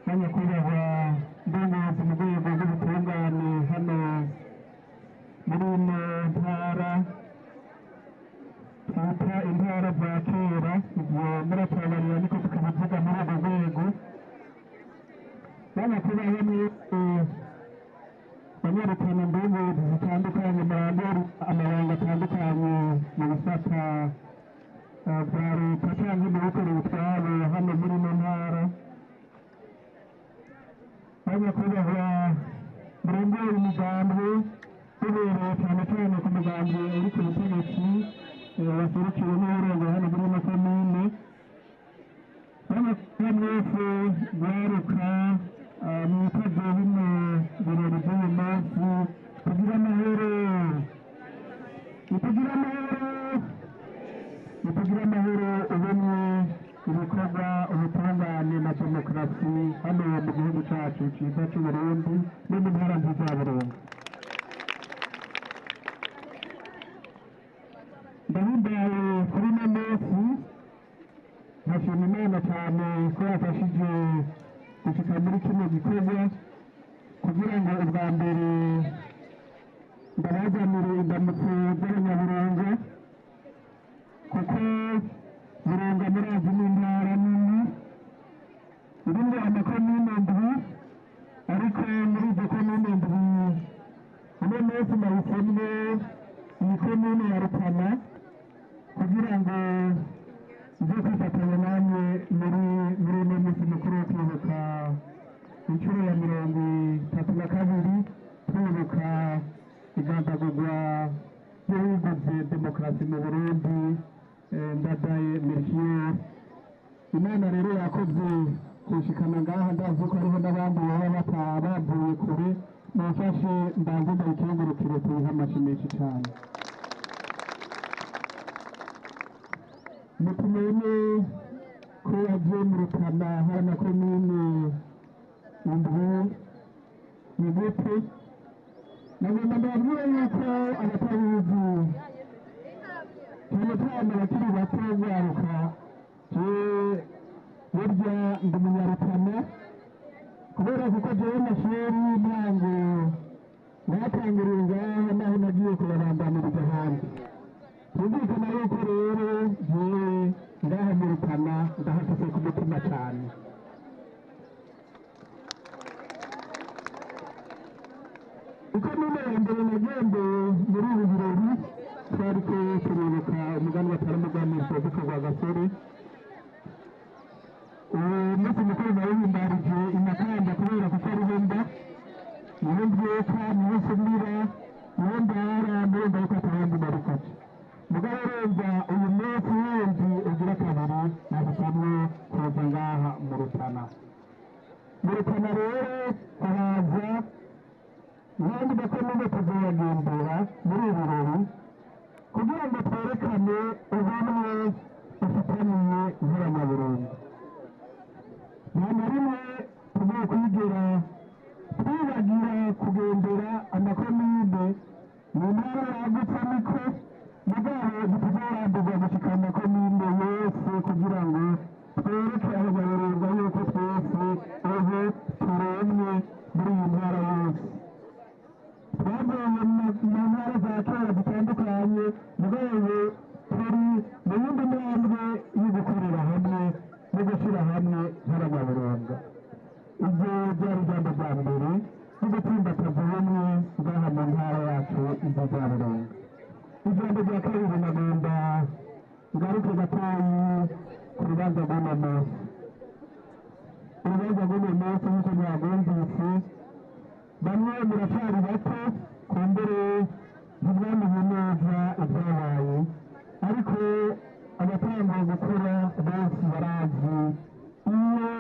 Banyakubahwa ndongozi mu rwego rw'ubutungane hano muri ino ntara twita intara za kera, ibyo muratabarira niko tukabivuga muri urwo rwego. Banyakubahwa mwese banyarutana ndongozi zitandukanye murangura amabanga atandukanye mu bisata bya leta cyangwa mu bikorera utwabo hano muri ino ntara, banyakubahwa murongora imigambi duhereye cyane cyane ku mugambi uri ku butegetsi waserukiwe n'uwurongoye hano muri ino komine, banyakubahwa mwese rwaruka mwitavye bino birori by'uyu munsi, tugire amahoro, nitugire amahoro, nitugire amahoro, ubumwe, ibikorwa, ubutungane na demokarasi hano mu gihugu cyacu cyiza cy'u Burundi no mu ntara nziza ya Burunga. Ndahimbaye kuri uno munsi, nkashima Imana cyane ko yafashije gushika muri kino gikorwa kugira ngo ubwa mbere ndabazanire indamutso z'abanyaburunga, kuko Burunga murazi ni intara nini irimo amakomine ndwi, ariko muri izo komine ndwi uno munsi nahisemwo iyi komine ya Rutana kugira ngo nze kwifatanya namwe muri uno munsi mukuru wo kwibuka inshuro ya 32 twibuka igandagurwa ry'uwiguze demokarasi mu Burundi Ndadaye Melchior. Imana rero yakoze kunshikana ngaha, ndazi ko hariho n'abandi baba bavuye kure, mumfashe mbanze ndayikengurukire tuyihe amashyi menshi cyane. Mutumenye ko yagiye mu Rutana hari amakomine indwi ni gute, nagomba ndababwira yuko abatabizi cyane cyane abakiri bato rwaruka, burya ndi umunyarutana kubera kuko jewe amashuri y'intango natangiriye ngaha naho nagiye kuyabandaniriza ahandi. Byumvikana yuko rero jewe ngaha mu Rutana ndahafise ku mutima cyane. Ikomine ya mbere nagendeye muri ibi birori twariko turibuka umuganwa atari umuganwa Rudoviko Rwagasore. Uwo munsi mukuru nawuhimbarije i Makamba kubera kuko ariho mba, niho mbyuka, niho nsumira, niho ndara, murumva yuko atahandi nari kuja. Mugabo urumva uyu munsi wundi ugira kabiri nahisemwo kuza ngaha mu Rutana. Mu Rutana rero kuhaza n'andi makomine tuzoyagendera muri ibi birori kugira ngo twerekane ubumwe dufitaniye nk'abanyaburundu. Nta na rimwe tugiye kwigera twibagira kugendera amakomine mu ntara yagutse, niko mugabo ntituzorambirwa gushika mu makomine yose kugira ngo twereke abanyaburunga yuko twese ubu turemye muri iyi ntara yose. Twavuye mu ntara za kera zitandukanye, mugabo turi mu yindi ntambwe yo gukorera hamwe no gushyira hamwe nk'abanyaburunga. Ibyo byari ijambo rya mbere no gutsimbataza ubumwe ngaha mu ntara yacu nziza ya Burunga. Ijambo rya kabiri nagomba ngaruke gatoyi ku rubanza rw'uno munsi. Urubanza rw'uno munsi nk'uko mwagwumvise, bamwe muracyari bato kumbere ntimwamenye neza ibyabaye, ariko abatanguye gukura benshi barazi iyo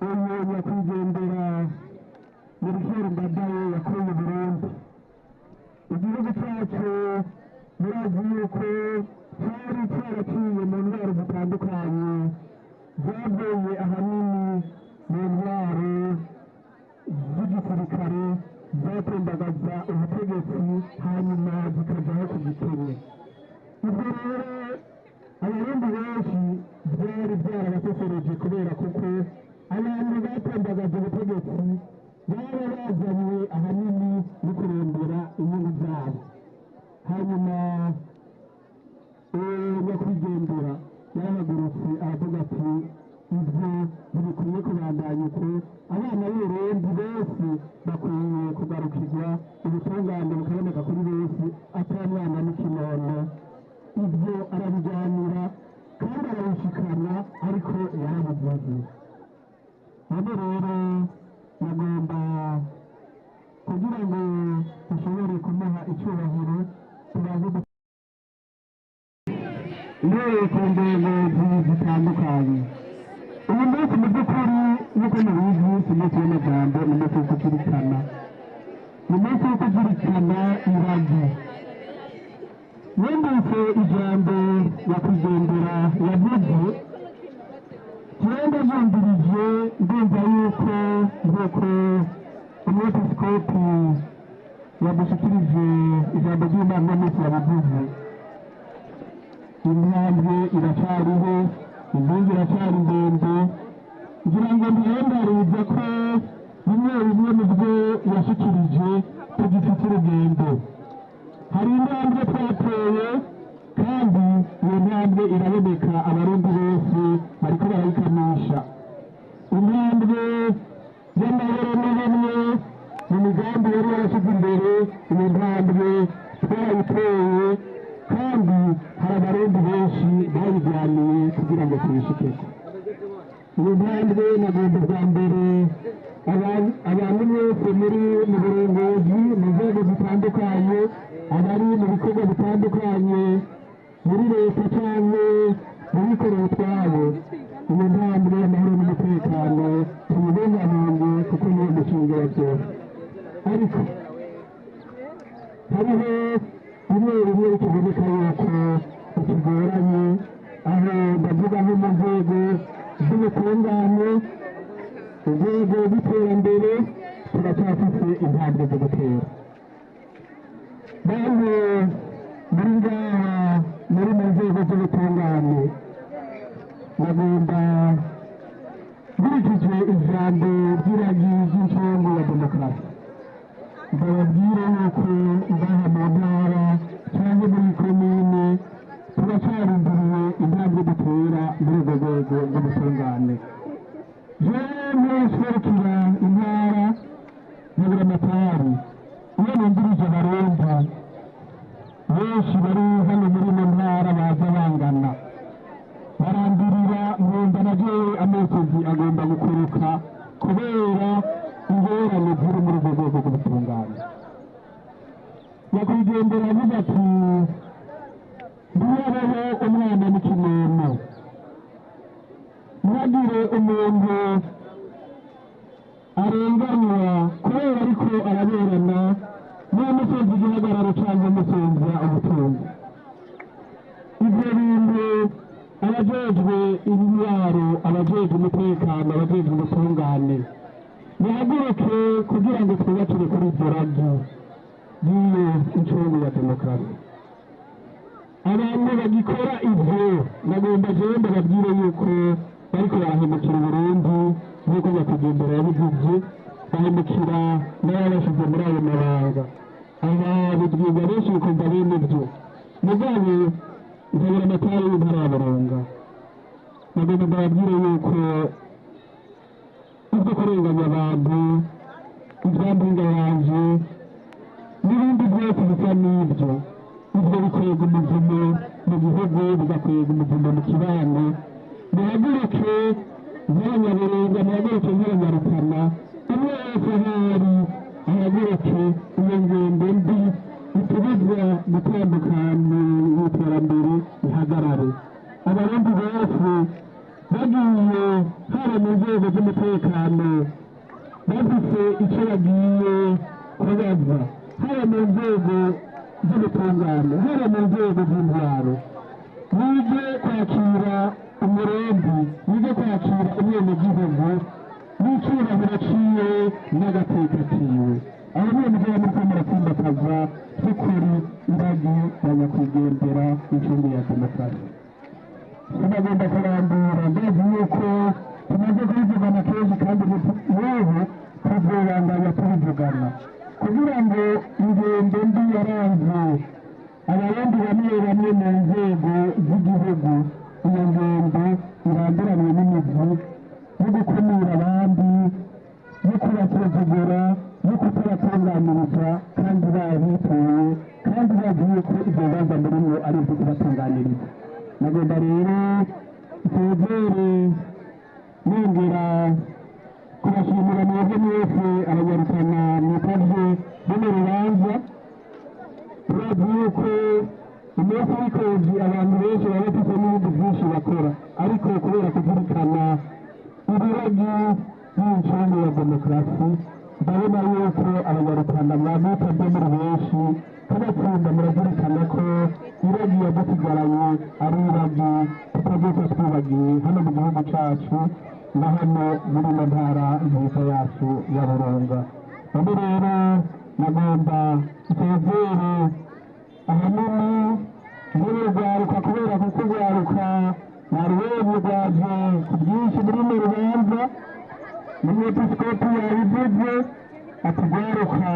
uyu nyakwigendera Melchior Ndadaye yakuye Burundi. Igihugu cyacu murazi yuko cyari cyaraciye mu ndwara zitandukanye zavuye ahanini mu ndwara z'igisirikare zatembagaza ubutegetsi hanyuma zikajaho ku gikene. Ubwo rero abarundi benshi byari byarabasesereje kubera kuko Abantu batembagaje ubutegetsi baba bazanywe ahanini no kurondera inyungu zabo. Hanyuma nyakwigendera yarahagurutse aravuga ati ibyo ntibikwiye kubandanya uko, abana b'Uburundi bose bakwiye kugarukirwa, ubutungane bukaboneka kuri bose, ata mwana n'ikinono. Ibyo arabiganira kandi arabishikana, ariko yarabivuze. None rero bagomba kugira ngo dushobore kumuha icyubahiro, tubaze uhereye ku ndongozi zitandukanye. Uyu munsi mu by'ukuri, nk'uko mubizi, si umunsi w'amajambo, ni umunsi wo kuzirikana, ni umunsi wo kuzirikana iragi. Numvise ijambo nyakwigendera yavuze, jewe ndavyumvirije, ndumva yuko nk'uko umwepiskopi yadushikirije ijambo ry'Imana uno munsi yabivuze, intambwe iracariho, inkingi iracyari ndende. Ngira ngo ntihembariza ko bimwe bimwe mu byo yashikirije tugifite urugendo. Hari intambwe twateye, kandi iyo ntambwe iraboneka, Abarundi bose bariko barayikamisha. Intambwe y'amahoro n'ubumwe mu migambi yari yarashyize imbere, iyo ntambwe twarayiteye, kandi hari Abarundi benshi bayijyaniye kugira ngo tuyishikeko. Iyo ntambwe nagomba bwa mbere abantu mwese muri mu burongozi, mu nzego zitandukanye, abari mu bikorwa bitandukanye muri leta cyangwa mu bikorera utwabo, iyo ntambwe y'amahoro n'umutekano tuyibungabunge, kuko niyo mushinga wa byose. Ariko hariho bimwe bimwe bikiboneka yuko bikigoranye. Aho ndavuga nko mu nzego z'ubutungane, urwego rw'iterambere, turacyafise intambwe zo gutera. Bantu muri ngaha muri mu nzego z'ubutungane, bagomba nkurikije ijambo ry'iragi ry'incungu ya demokarasi, ndababwire yuko ngaha mu ntara cyangwa muri komine turacyarindiriye intambwe dutera muri urwo rwego rw'ubutungane. Jewe nserukira intara ya Buramatari, iyo numvirije Abarundi benshi bari hano muri ino ntara baza bangana barandirira, nkumva na jewe amesozi agomba gukuruka kubera ingorane ziri muri urwo rwego rw'ubutungane. Nyakwigendera avuga ati ntihabeho umwana n'ikinono, ntihagire umuntu arenganywa kubera ariko araberana n'umusozi igihagararo cyangwa umusoza ubutunzi. Ibyo bintu abajejwe intwaro, abajejwe umutekano, abajejwe ubutungane, nihaguruke kugira ngo twubakire kuri iryo ragi y'iyo incungu ya demokarasi. Abantu bagikora ivyo, nagomba jewe ndababwire yuko bariko barahemukira Uburundi, nk'uko nyakwigendera yabivuze, bahemukira n'ababashize muri ayo mabanga. Aba bibwirwa benshi bikumva bene byo. Mugabo nkabura amatari y'intara ya Burunga, nagomba ndababwire yuko ibyo kurenganya abantu, ibya yanje n'ibindi byose bisa n'ibyo, ibyo bikwega umuvumo mu gihugu, bigakwega umuvumo mu kibano. Muhaguruke nk'Abanyaburunga, muhaguruke nk'Abanyarutana, umwe wese ahari ahaguruke iyo ngendo mbi itubuza gutandukana mu iterambere ihagarare. Abarundi bose bagiye haba mu nzego z'umutekano bafise icyo bagiye kubaza, haba mu nzego z'ubutungane, haba mu nzego z'intwaro, wige kwakira Umurundi, wige kwakira umwenegihugu n'icyubahiro ciwe n'agateka kiwe. Aho niyo mugaba muriko muratsimbataza by'ukuri iragi ya nyakwigendera incungu ya demokarasi. Sinagomba kurambura, ndazi yuko tumaze kubivugana kenshi. Nsezere nongera kubashimira mwebwe mwese Abanyarutana mwitavye runo rubanza. Turazi yuko umunsi w'ikozi abantu benshi baba bafite n'ibindi byinshi bakora, ariko kubera kuzirikana ibiragi y'incungu ya demokarasi, ndabona yuko Abanyarutana mwamwitabye muri benshi. Kanatsinda murazirikana ko iragi yadusigaranye ari iragi tutazoca twibagiye hano mu gihugu cacu na hano muri ino ntara nziza yacu ya Burunga. None rero nagomba nsezere ahanini nk'urugwaruka, kubera kuko urwaruka narubonye rwaje ku bwinshi muri runo rubanza. N'umwepiskopi yabivuze ati rwaruka.